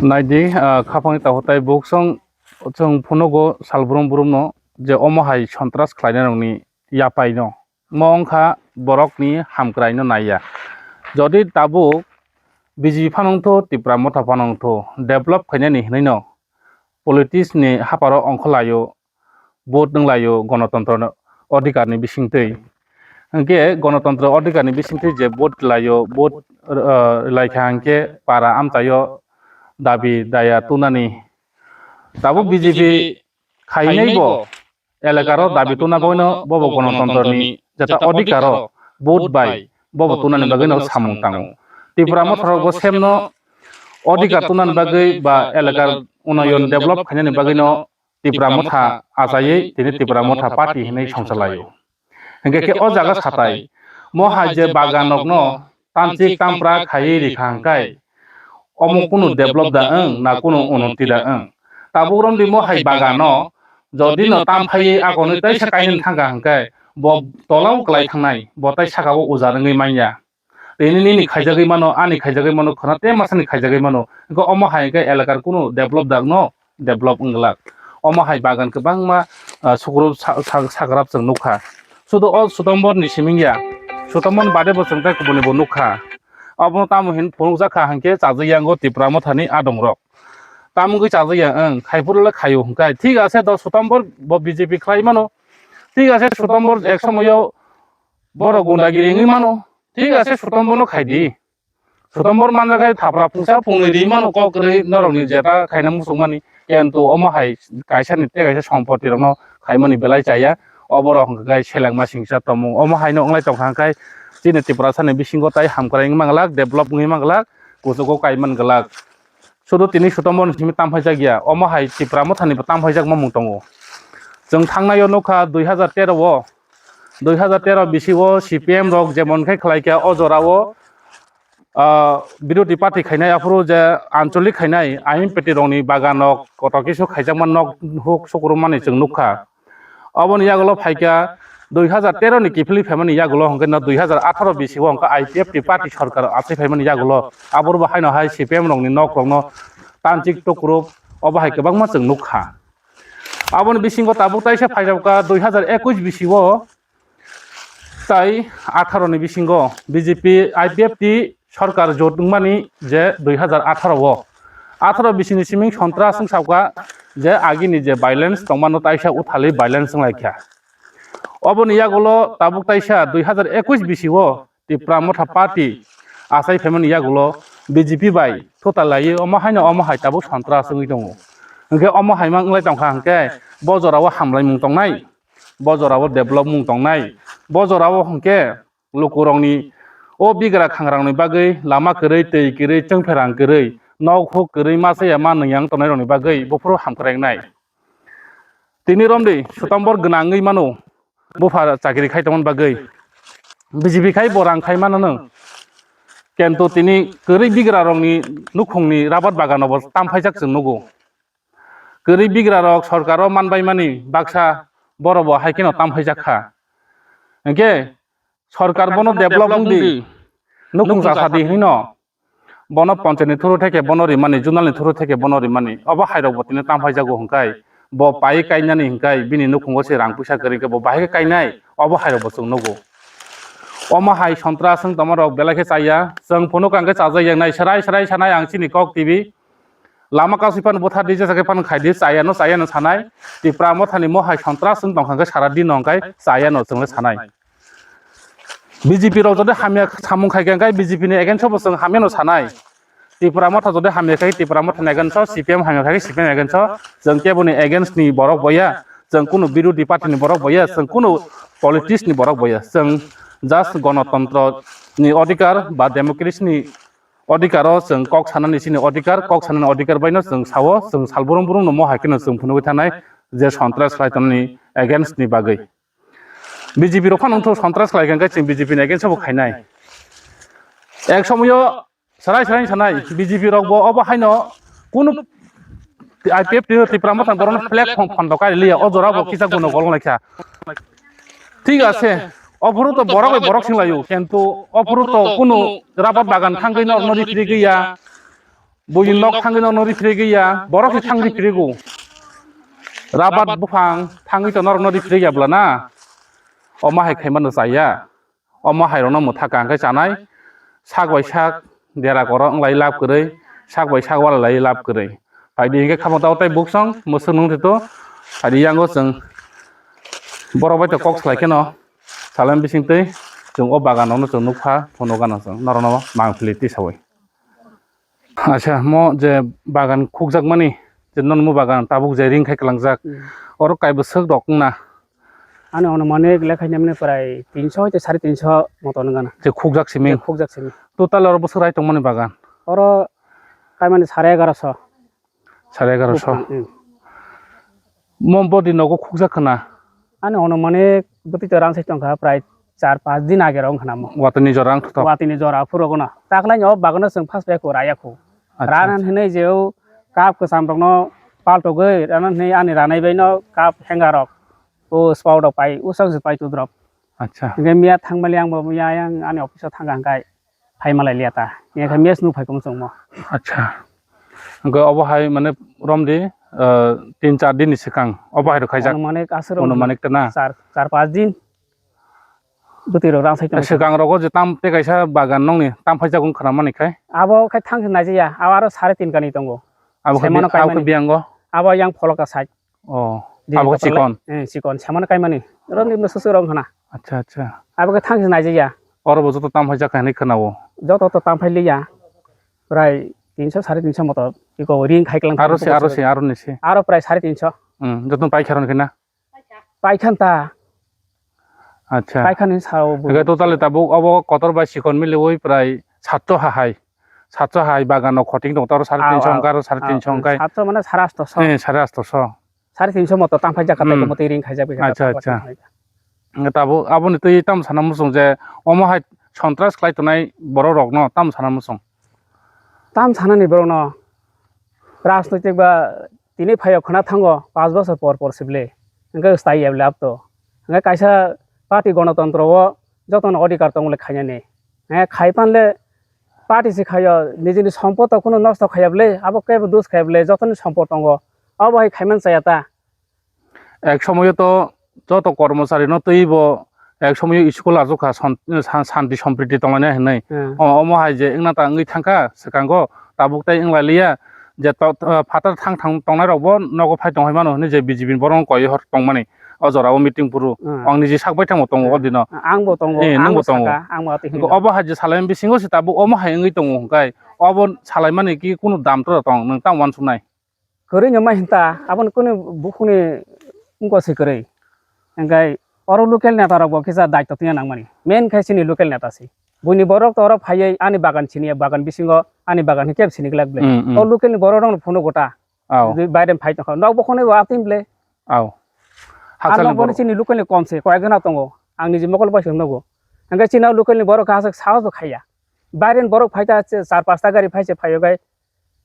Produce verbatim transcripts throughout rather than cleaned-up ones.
Naidi, ah, khapangni takhuk tai buksong chwng phunugo salbrum brumno je omo hai sontras khlainai rokni yapai no. Mo wngkha borokni hamkrai no naiya. Jodi tabuk B J P phano wngthu, Tipra Motha phano wngthu, develop khainani hinwi no politics ni haparo ongkhorlaio. Vote wnglaio gonotontro odhikar ni bisingtwi. Hwnkhe gonotontro odhikar ni bisingtwi je vote laio, vote, uh, laikha hwnkhe para amchaio dabi daya tunani. Tabuk B J P khainaibo elakaro dabi tuna boino bobo gonotontroni jeta odhikaro vote bai bobo tunani bagwino samung tango. Tipra Motharokbo semno odhikar tunani bagwi ba elakar unoyon develop khainani bagwino Tipra Motha achaiwi tini Tipra Motha party hinwi songchalaio. Hingke khe o jaga satai, mo hai je bagan rokno tamchik tampra khaiwi rikha hingkai, omo kunu develop da wng na kunu unnoti da wng. Tabuk romdi mo hai bagano jodi no tam phaiwi agonwi taisa kainwi thangkha hingkai, bo tola o kwlai thangnai, bo tai saka o ujar wngwi manya. Tini nini khaijagwi mano, ani khaijagwi mano, khwna te masani khaijagwi mano. Hingke omo hai hingke elakar kunu develop da wngno, develop wng glak. Omo hai bagan kwbangma, ah, sukrub sa-, sa-, sagrap chwng nukha. Sudo o Sutombor ni siming ya. Sutombor ni bade bo chwng tei kubuni bo nukha. Obono tamo hin phunukjak kha hingke chajak yango Tipra Mothani adongrok. Tamo wngwi chajak ya wng, khai phuru le khaio hingkai. Thik ase do Sutombor bo B J P khlai mano. Thik ase Sutombor ek somoyo borok gundagiri wngwi mano. Thik ase Sutombor no khai di. Sutombor manjakhai thapra phungsa phungnwi ri mano kok kwrwi norokni jeta khaina muchungmani. Kintu omo hai kaisa ni tei kaisa sompoti rokno khaimani belai chaya. Oborok hwnkhe selengma singsa tongmung. Omo haino wnglai tongkha hwnkhe chini Tiprasani bisingo tai hamkrai wngma glak, develop wngwi ma glak, kuchugo kaiman glak. Sudu tini Sutombor ni simi tamphaijakya. Omo hai Tipra Mothani bo tamphaijakma mung tongo. Chwng thangnaio nukha dui hazar tero o, dui hazar tero bisi o C P M rok jemon khe khlaikha o jora o, ah, birodhi party khainai, aphuru je ancholik khainai, I M P T rokni bagan rok kotor kisu khaijakma nok huk sukrumani chwng nukha. Oboni yagulo phaikha dui hazar tero ni kiphilwi phaimani yagulo, hwnkhe no dui hazar atharo bisi o hwnkhe I P F T party sorkar achai phaimani yagulo, aboro bo haino hai C P M rokni nok rokno tanchik tukruk, obo hai kwbangma chwng nukha. Aboni bisingo tabuk taisa phaijak kha dui hazar ekush bisi o, tai atharo ni bisingo B J P I P F T sorkar jot wngmani je dui hazar atharo o. Atharo bisini siming sontras wng sakha je agini je violence tongmano taisa uthalwi violence wnglaikha. Oboni yagulo tabuk taisa dui hazar ekush bisi o Tipra Motha Party achai phaimani yagulo B J P bai thuta laiwi omo haino omo hai tabuk sontras wngwi tongo. Hwnkhe omo hai ma wnglai tongkha hwnkhe bo jorao hamlaimung tongnai, bo jorao developmung tongnai, bo jorao hwnkhe lukurokni o bigra khangrangni bagwi lama kwrwi, twi kwrwi, chwngpherang kwrwi, nok huk kwrwi, ma chaya ma nwngyang tongnairokni bagwi buphuru hamkrai wngnai. Tini romdi Sutombor gwnangwi mano, bupha chakri khai tongmani bagwi. B J P khai bo rang khai mano nwng. Kintu tini kwrwi bigra rokni nukhungni rabar bagano bo tamphaijak chwng nugo. Kwrwi bigra rok sorkaro manbaimani baksa borok bo hai kheno tamphaijak kha. Hwnkhe sorkar bono develop wngdi, nukhung chasadi hinwi no. Bono ponchayat ni through theke bono rimani, zonal ni through theke bono rimani. Obo hai rok bo tini tamphaijak go hwnkhe bo pai kainani hwnkhe bini nukhungo se rang puisa kwrwi khe bo bahai khe kainai, obo hai rok bo chwng nugo. Omo hai sontras wng tongma rok belai khe chaya, chwng phunuk ang khe chajak yang nai, serai serai sanai ang chini kok T V. Lama kasui phano bwthar di, jesa khe phano khai di, chaya no, chaya no sanai. Tipra Mothani mo hai sontras wng tongkha khe sara din no hwnkhe chaya no chwng le sanai. B J P rok jodi hamya samung khai khe hwnkhe B J P ni against o bo chwng hamya no sanai. Tipra Motha jodi hamya khai Tipra Motha ni against o, C P M hamya khai C P M against o, chwng kebo ni against ni borok boya, chwng kunu birodhi party ni borok boya, chwng kunu politics ni borok boya, chwng just gonotontro ni odhikar ba democracy ni odhikar o chwng kok sanani chini odhikar, kok sanani odhikar bai no chwng sao, chwng sal brum brum no mo hai kheno chwng phunugwi thanai je sontras khlai tongnani against ni bagwi. B J P rok phano wngthok sontras khlai kha, hwnkhe chwng B J P ni against o bo khainai. Ek somoyo serai serai sanai B J P rok bo obo haino kunu I P F T Tipra Motha borokno platform phondo kai liya, o jora bo kisa guno golong lai kha. Thik ase, ophuru to borok bai borok sing laio, kintu ophuru to kunu rabar bagan thangwi norokno rikri gwiya. Buini nok thangwi norokno riphrigwi ya, borok se thang riphrigwi. Rabat buphang thangwi to norokno riphrigwi ya bwla na? Omo hai khaimano chaya. Omo hai rokno mwtha kaham khe chanai. Sak bai sak dera koro wnglai lab kwrwi, sak bai sak walai lai lab kwrwi. Phaidi hinkhe khamao tei buksong mwswk nung thito. Phaidi yango chwng borok bai to kok salai kheno salai bising twi chwng o bagan rokno chwng nukha, phunukgano chwng norokno mangpili tisaui. Acha, mo je bagan khukjakmani, je nonmo bagan tabuk je ring khai kwlangjak, Hmm. oro kaibo swk rok wngna? Ani anumanik lekha hwnmani prai tinso tei sare tinso moto wngana. Je khukjak simi? Je khukjak simi. Total oro bwswk rai tongmani bagan? Oro kaimani sare egaroso. Sare egaroso. Hmm, hmm. Mo body nogo khukjak khna? Ani anumanik bwtwi to rang sai tongkha, prai char panch din age rok wngkha na mo. Watwi ni jora wngkha to? Watwi ni jora phuru gana. Taklai ni o bagano chwng first bai ko raya khu. Acha, Rana acha. Hinwi je o cup kwcham rokno paltogwi rana hinwi ani ranai bai no cup hanger rok. O spau rok pai, o sang se pai tu drop. Acha. Hingke miya thangmali ang bo miya yang ani office o thangkha hingkai. Phai malai liya ta. Yang khe mes nuk phai kung chwngmo. Acha. Hingke obo hai mane romdi, ah, tin char din ni swkang obo hai rok khaijak. Anumanik aswk rok Anumanik ta na? Char, char panch din. Bwtwi rok rang sai tong. Swkang rogo je tam tei kaisa bagan nongni tam phai jagung khna mani khai. Abo khai thang nai ya. Abo aro sare tin kani tongo. Abo khai Semano bi-, abo khai kaimani. Biyango? Abo yang pholoka side. Oh, Di abo kotor chikon. Le-, eh, chikon, samano kaimani. Oro ni bwswk rong khana. Acha, acha. Abo khe thang se nai ya. Oro bo joto tam phai jak hinwi khana o. Joto to tam phai liya. Prai tinso, sare tinso moto. Iko ring khai klang Aro se, aro se, aro ni se. Aro prai sare tinso. Hmm, joto pai kharon khina. Pai khan ta. Acha. Pai khan ni sao bo. Ega totally tabuk obo kotor bai chikon mili oi prai satso ha hai. Satso hai bagan no khoting tong taro sare tinso hingka aro sare tinso hingkai. Satso mane sare atso so. Eh, sare atso so. Sare tinso moto tang phai jak kha Hmm. Moto ring khai jak bai kha Acha, acha. Hingke tabuk aboni twi tam sana muchung je omo hai sontras khlai tongnai borok rok no tam sana muchung. Tam sana ni borok no rajnoitik ba tini phaio khna thango panch bosor por por sible. Hingke stai ya bole apto. Hingke kaisa party gonotantro o joto no odhikar tong le khainani. Hingke khai pan le party se khaio nijini sompoto kuno nosto khaiya bole abo kebo dos khaiya bole joto ni sompot tongo. Abo hai khaiman chaya ta. Ek somoyo to joto kormochari no twi bo ek somoyo school achuk kha son-, san-, santi sompriti tonglainai hinwi. Hmm. O-, omo hai je wngna ta wngwi thangkha swkango tabuk tei wnglailiya je to-, to-, phatar thang thang tongnai rok bo nogo phai tongwi mano hinwi je B J P ni borok koi hor tongmani o jora o meeting phuru Hmm. ang niji sak bai thangbo tongo o dino. Ang bo tongo, Eh, ang nung bo bo tongo. Saka, ang bo atwi hinwi Obo hai je salai bisingo se tabuk omo hai wngwi tongo hwnkhe obo salaimani ki kunu dam tora tong nwng tamo uansuknai? Kwrwi no ma hinta, aboni kunu bukhukni wngkha se kwrwi. Hingkai oro local neta rok bo kisa daityo twiya nangmani. Main khai chini local neta se. Buini borok to oro phaiwi ani bagan siniya, bagan bisingo ani bagan khe kebo sini glak ble. Mm, mm. O local ni borok rok no phunuk gota. Aw. Baire phai tongkha. Nok bo khonwi bo atwi ble. Aw. Ang Hakchal ni nok boni borok. Chini local ni kom se, koi gana tongo. Ang niji mokol bai se nogo. Hingkai chini local ni borok kha sahos bo khaiya. Baire ni borok phai ta char pasta gari phai se phaiyo gai.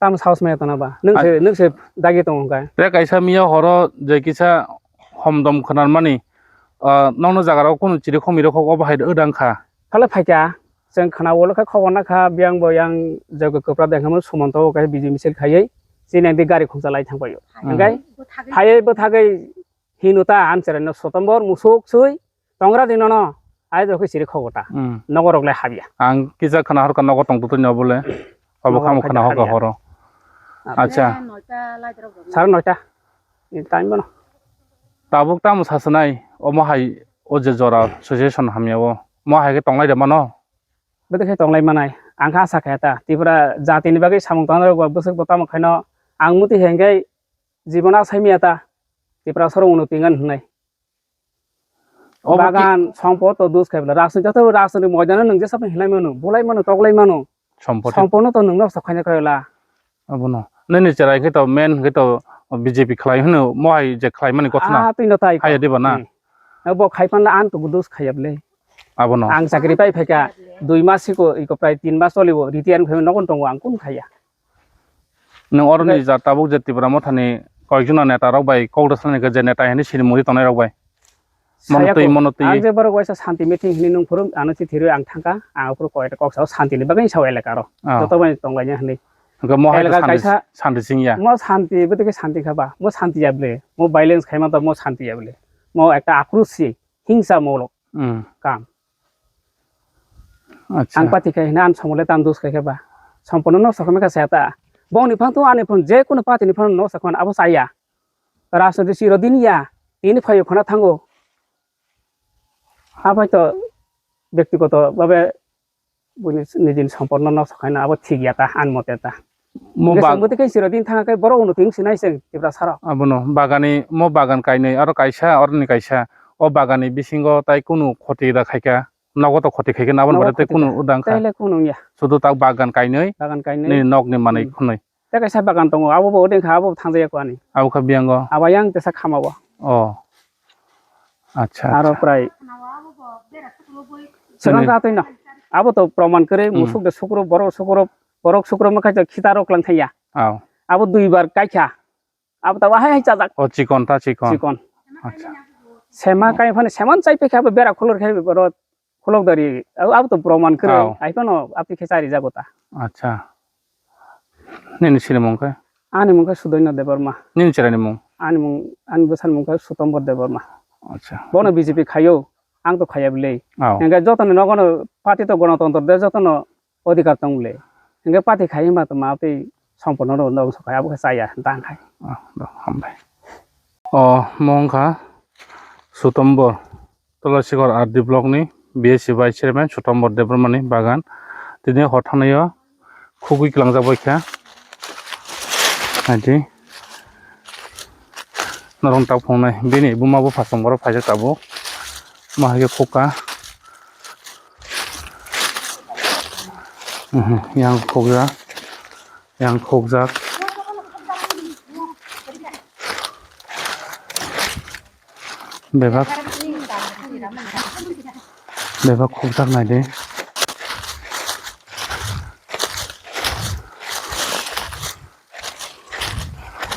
Tamo saos maya tona ba? Nwng se, nwng se dagi tongo hwnka. Te kaisa miya horo je kisa homdom khwnarmani, ah, nokno jaga rok kunu chiri khomwi rok kok obo hai rwdang kha. Phale phaikha, chwng khna ulo khe khobor nakha, biyang bo yang jogo kwpra dengkha mo Sumonto o kaisa B J P misil khaiwi chini ang di gari khungsa lai thang paio. Hmm. Hwnkhe phaiwi bwthagwi hino ta ang cherai no Sotombor musuk sui Tongra di nono, ai rok khe siri khogota. Hmm. Nogo rok le habya. Ang kisa khna horkha nogo tong tutui no bole. Obo Nogo khamo khajak khna horkha habya. Horo. Ah. Acha. Sare noita. Ni time bono. Tabuk tamo sasanai, omo hai o je jora situation hamya o. Mo hai khe tonglai de mano. Bede khe tonglai manai. Ang kha asa khe ta. Tripura jati ni bagwi samung tangnai rok bwswk bo tamo khaino ang muti hengkai jibon a sai miya ta. Tripura sorong uno pingan hwnai. Obo ki- Bagan, sompot to dus khai bwla. Rajniti joto rajniti moidano nwng jesa phano hinlai mano, bulai mano, toklai mano. Sompoti. Sompotno to nwng nosto khaina khai bwla. Abono. Nini cherai khe to main khe to B J P khlai hwno, mo hai je khlai mani kothna. Ah, twi no tai ko. Haya diba na? Hmm. Bo khai panla ang to dus khaya bwle. Abono. Ang chakri pai phaikha, dui mas siko, iko prai tin mas cholibo, retire khai nogon tongo ang kun khaya. Nwng oroni Oke. Ja tabuk je Tipra Mothani koyekjona neta rok bai kok rwsani khe je neta hinwi sini muri tongnai rok bai. Mono Saya twi, ko, mono twi. Ang je borok waisa santi meeting hinwi nung phuru ano chithi rwi ang thangkha, ang aphuru koi kok sao santi ni bagwi sao elaka ro. Oh. Joto bai tonglaina hinwi. Hwnkhe mo hai to elga santi, kaisa santi sing ya. Mo santi, bo tei santi kha ba. Mo santi ya bole. Mo violence khaima to mo santi ya bole. Mo ekta akroshi, hingsa molok. Hmm. Kam. Acha. Ang party khai hwnwi ang somole tam dos khai khe ba. Somporno noksa khe mekha saya ta. Bongni phang to ani phang je kono party ni phang noksa khe abo saya. Rajniti chirodin ya. Tini phayo khona thango. Abai to byaktigoto babe buini nijini somporno noksa khaina abo thik ya ta, ani mote ta. Mo bag- Bwtwi khe chirodin thang khe borok uno twi wngsi nai se Tiprasa rok. Abono bagani, mo bagan kainwi aro kaisa, oroni kaisa. O bagani bisingo tai kunu khoti da khaika. Nogo to khoti khaikhe naboni Nogo bade tei khoti kunu kha. Udang kha. Tei le kunu wngya. Sudu tak bagan kainwi. Bagan kainwi. Nini nokni manwi Hmm. khwnwi. Tei kaisa bagan tongo, abo bo odeng kha, abo bo thangjak ya ko ani. Abo kha biyango. Abo yang tesa khama bo. Oh. Acha, aro acha. Prai. Swnam Nini- kha twi no. Abo to proman kwrwi Hmm. musuk de sukro, borok sukro, borok sukro mokha khita rok lang thaya. Oh. Abo dui bar kai kha. Abo ta wahai hai chajak. O chikon ta chikon. Chikon. Acha. Sema kai phani seman chai pekha abo bera khulur khai boro khulok dari. Abo, abo to proman kwrwi. Aw. Hai phano apni khe chari jago ta. Acha. Nini sinimung khe? Ani mung khe Sudoino Debbarma. Nini chwraini mung? Ani mung, ani bwsani mung khe Sutombor Debbarma. Acha. Bono B J P khaio, ang to khaya bwle. Aw. Hingke jotono nogono party to gonotontro de jotono odhikar tong le. Hingke party khai hima to ma tei somporno no dong sokai abo khe chaya dang khai. Ah, do, hambai. O, mo wngkha Sutombor, Tolasikor R D block ni B S C vice chairman Sutombor Debbarma ni bagan. Tini hor thangnaio khugui klangjak bai kha. Naidi. Norong tak phungnai. Bini buma bo phasong borok phaijak tabuk. Ma hai khe khukha. Mhm, yang khukjak. Yang khukjak. Bebak. Bebak khukjak naidi.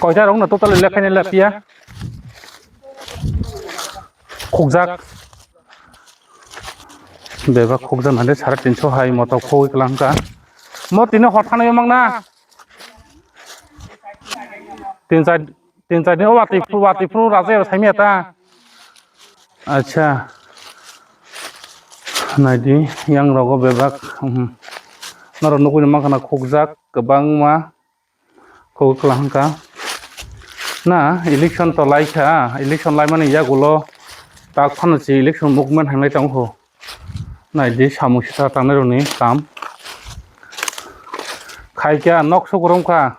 Koita rok no total lekhaini lapiya. Khukjak. Bebak khukjak naidi sare tinso hai moto khogwi kwlangkha. Mo tini hor thangnaio mangna. Tin char, tin char din o watwi phuru, watwi phuru raja eba saimya ta. Acha. Naidi, yang rogo bebak. Mhm. Norok nukui mankha na khukjak kwbangma. Kok kwlahang kha. Na, election to lai kha, election laimani yagulo tak phano si election movement hanglai tongo. Naidi samung sita tangnai rokni kam. Khaikha nok sukurum kha,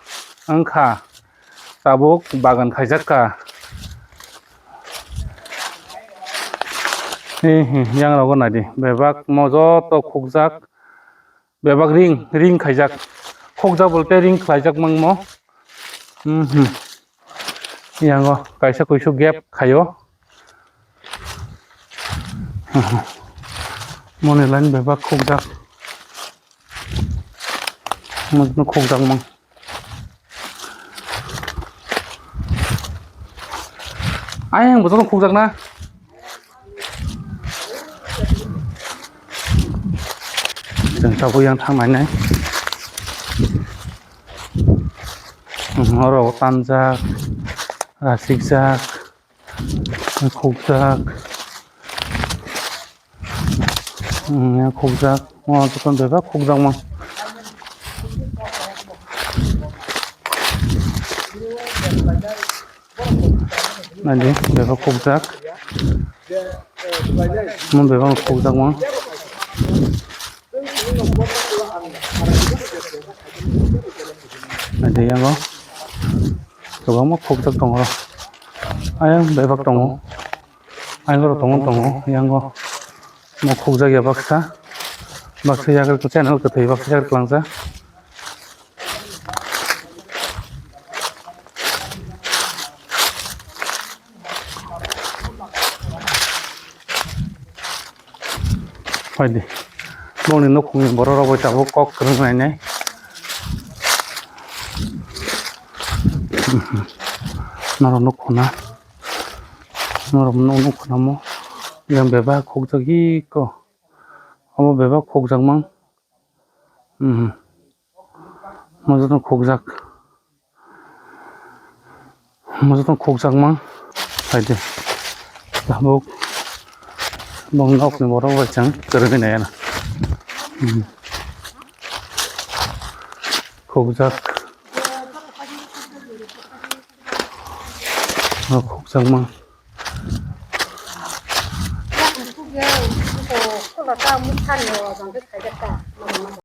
wngkha tabuk bagan khaijak kha. He, he, yang rogo naidi, bebak mo joto khukjak. Bebak ring, ring khaijak. Khokjak bolte ring khlaijak mangmo. Mhm. Yango kaisa kuisu gap khaio. Moni line bebak khokjak. Mujno khokjak mang. Ayang bo joto khukjak na. Chwng tabuk yang thang nai nai. Oro tanjak, rasikjak, khukjak. Hmm, yang khukjak. Oh, tukang bebak khukjak mang. Nanti bebak khukjak. Mun bebak khukjak mang. Nanti yang kok. Coba mau khukjak tong oro. Ayang bebak tongo. Ayang oro tongo, tongo, yango. Mo khukjak ya baksa. Baksa yakel kwchai no kwthwi baksa yakel kwlangsa. Phaidi. Bongni nukhungni borok rok bai tabuk kok kwrwng nainai. Norok nukhuna. Norok no nuk khwnamo. Yang bebak khukjagwi ko. Omo bebak khukjakmang. Mhm. Mo joto khukjak. Mo joto khukjakma. Hai de. Tabuk. Bo nokni borok bai chwng kwrwngwi naiyana. Hmm. Khukjak. O khukjakma.